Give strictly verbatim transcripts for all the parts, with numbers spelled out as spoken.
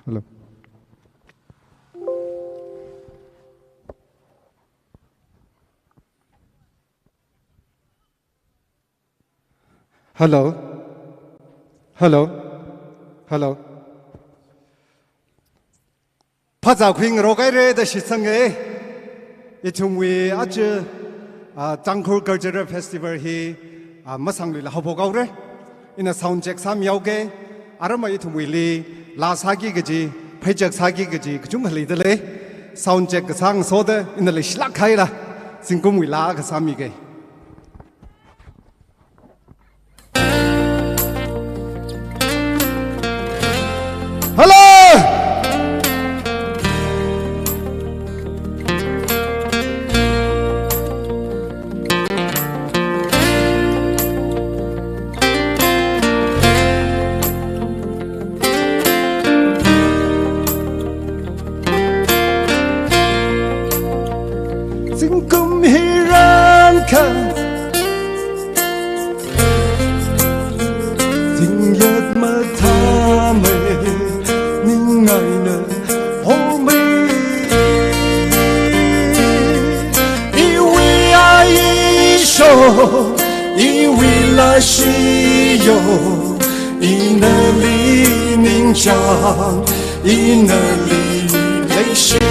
Hello. Hello. Hello. Hello. Phazā khuingarok haira da shitsanga. Ithumwui aja, ah, Tangkhul Cultural Festival hi, ah, masangluila haophok haora. Ina sound check sāmihaoga. Aramma ithumwuili laa sāki kaji, pheichak sāki kaji, kachungkha leidalei. Sound check kasā ngasoda, ina leishilāk haira. Zingkumwui laa kasā miga. Hello! Zingkum hi rānkha, zingyat mathāmei, ning eina homei. Iwui Aisho, iwui Lashio, ina nali ningchāng, ina nali leishi.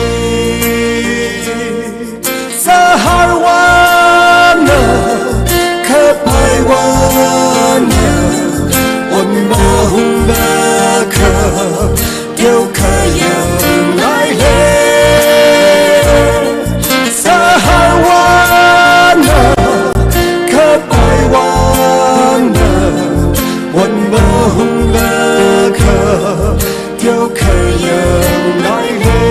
Sahar wana, kaphai wana, onma hungda kha, teokha yangngai lei. Sahar wana, kaphai wana, onma hungda kha, teokha yangngai lei.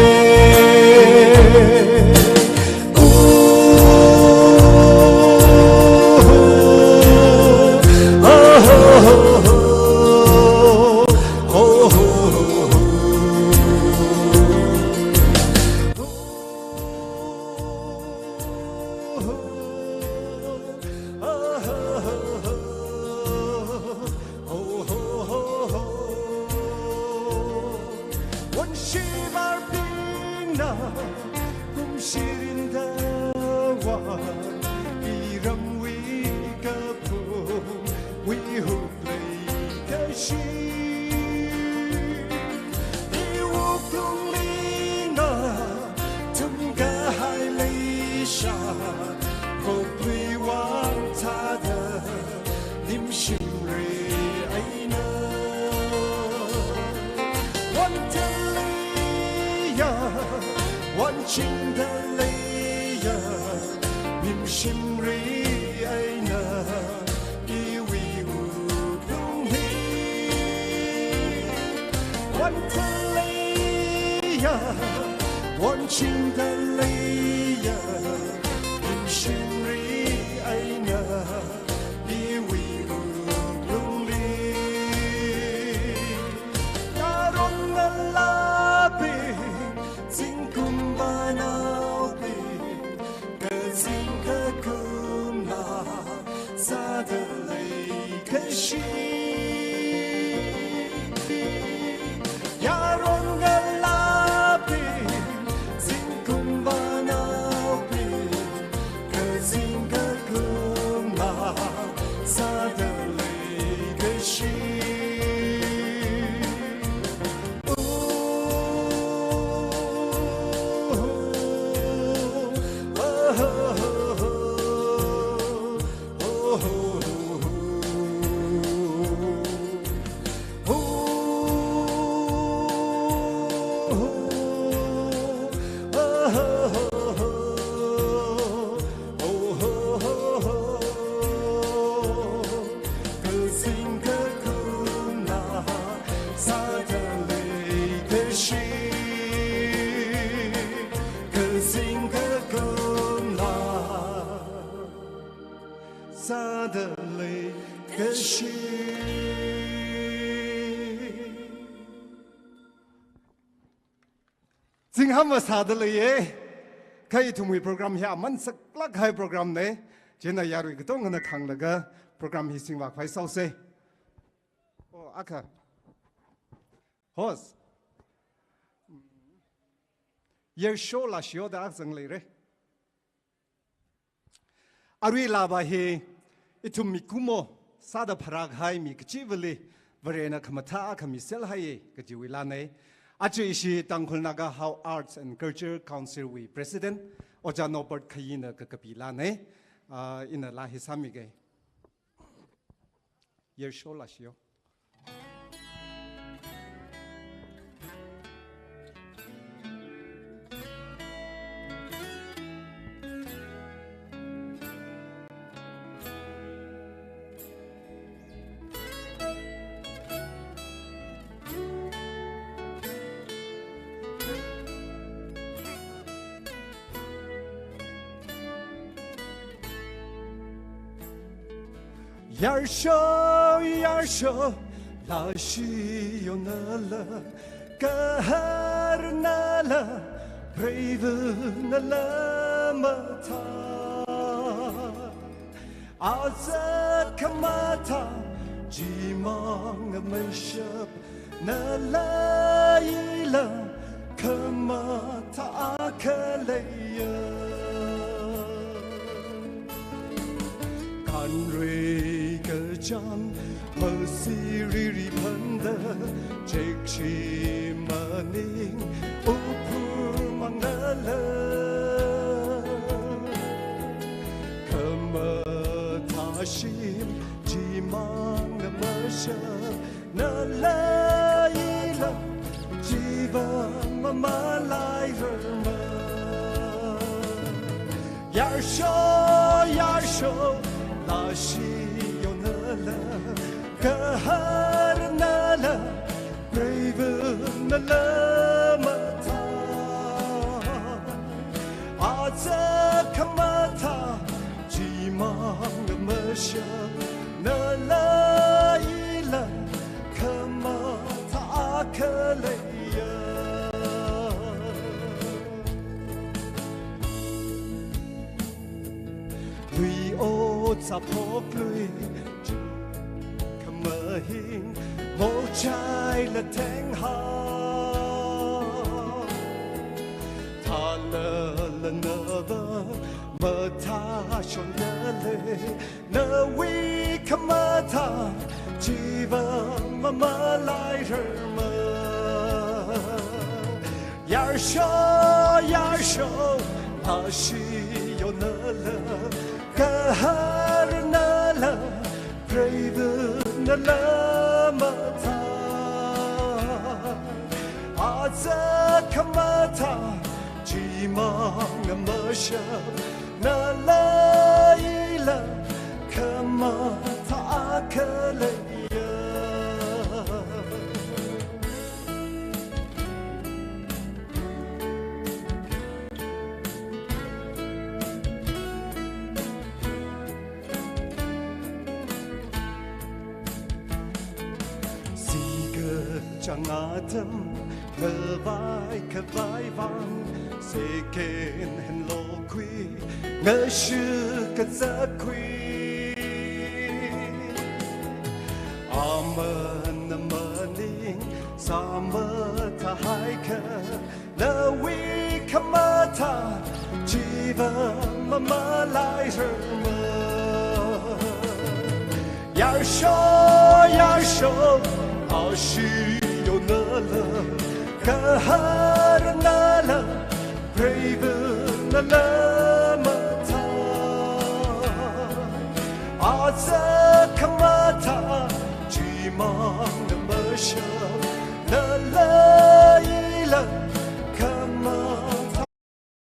Wonshivarpingna kumshirinda wa, iramwui kapumwui huk leikashi. Iwuklungli na thumkahai leisha, khokluiwui vang thāda nimshimri eina. Wantaleiya, wanchingdaleiya, nimshimri eina, iwui wuklungli. Wantaleiya, wanchingdaleiya, nimshimri eina, iwui wuklungli. Yaron ngalābing, zingkum vānaobing, kazing kakumla sāda leikashi. Yaron ngalābing, zingkum vānaobing, kazing kakumla sāda leikashi. Kazing kakumla sāda leikashi, kazing kakumla sāda leikashi. Zingham masāda leiya. Kha ithumwui program hi aman saklāk kahai program na. Chieina yarui katongana khanglaga program hi singvākhavai sāsa. Oh, akha. Host. Yarsho lāshiyo da akha zangleire. Arui lāva hi ithum mikumo sāda pharākahai mi kachivali Varena khamathā akha miselhaiye kajiwui lānei. Aja ishi Tangkhul Naga Hao Arts and Culture Council wui President Ojā Norbert Khayina kakapi lānei. Ah, ina lā hi sāmige. Yarsho lāshiyo. Yarsho, yarsho, lāshiyo nala, gaharnala, preivanala mathā. Aja khamathā, chimang mashap, nala ila khamathā akha leiya. Khanrei kachāng, masi riri phanda, chekshi maning, uphur manglala. Khamathā shim, chimang mashap, nala ila, chiva mamalairarma. Yarsho, yarsho, lāshiyo nala, gaharnala, preivanala mathā. Aja khamathā, chimang mashap, nala ila khamathā akha leiya. Lui ot sāphok lui, khamahing, mochai la theng ha. Thala la nava, mathā shon dale, nawui khamathā, chiva mamalairarma. Yarsho, yarsho, lāshiyo nala, gaharnala, preivanala mathā. Aja khamathā, chimang mashap, nala ila khamathā akha leiya. Sikachāng atam, khavai khavai vang, second hand lokhui, ngashuk kazākhui. Aman amaning, sāmathāhaikha, nawui khamathā, chiva mamalairarma. Yarsho, yarsho, lāshiyo nala, gaharnala, preivanala mathā. Aja khamathā, chimang mashap, nala ila